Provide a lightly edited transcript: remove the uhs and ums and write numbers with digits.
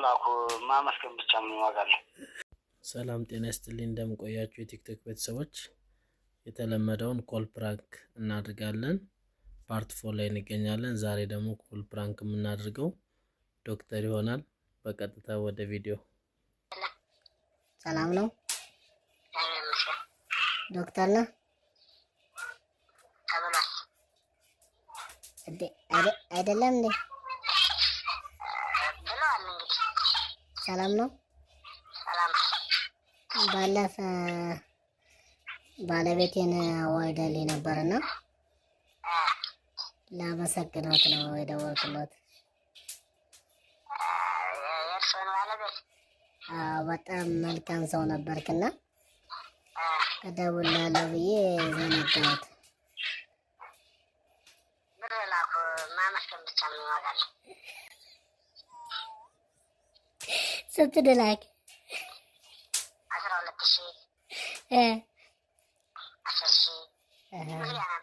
ላኩ፣ ማመስገን ብቻ ምን ዋጋ አለው? ሰላም ጤና ይስጥልኝ። እንደምቆያችሁ የቲክቶክ ቤተሰቦች፣ የተለመደውን call prank እናድርጋለን። Part 4 ላይ እንገኛለን። ዛሬ ደግሞ call prank የምናደርገው ዶክተር ይሆናል። በቀጥታ ወደ ቪዲዮ። ሰላም ነው ዶክተር ነህ? እንዴ አይደለም እንዴ? ሰላም ነው። ባለፈ ባለቤቴን አዋልዳልኝ ነበርና ላመሰግኖት ነው የደወልኩሎት። አዎ፣ በጣም መልካም ሰው ነበርክና እደውልልሃለሁ ብዬ ዘነጋሁት። ብር ላኩ፣ ማመስገን ብቻ ምን ዋጋ አለው? ስንት ልላክ? 12,000፣ 10,000 ምስጋና።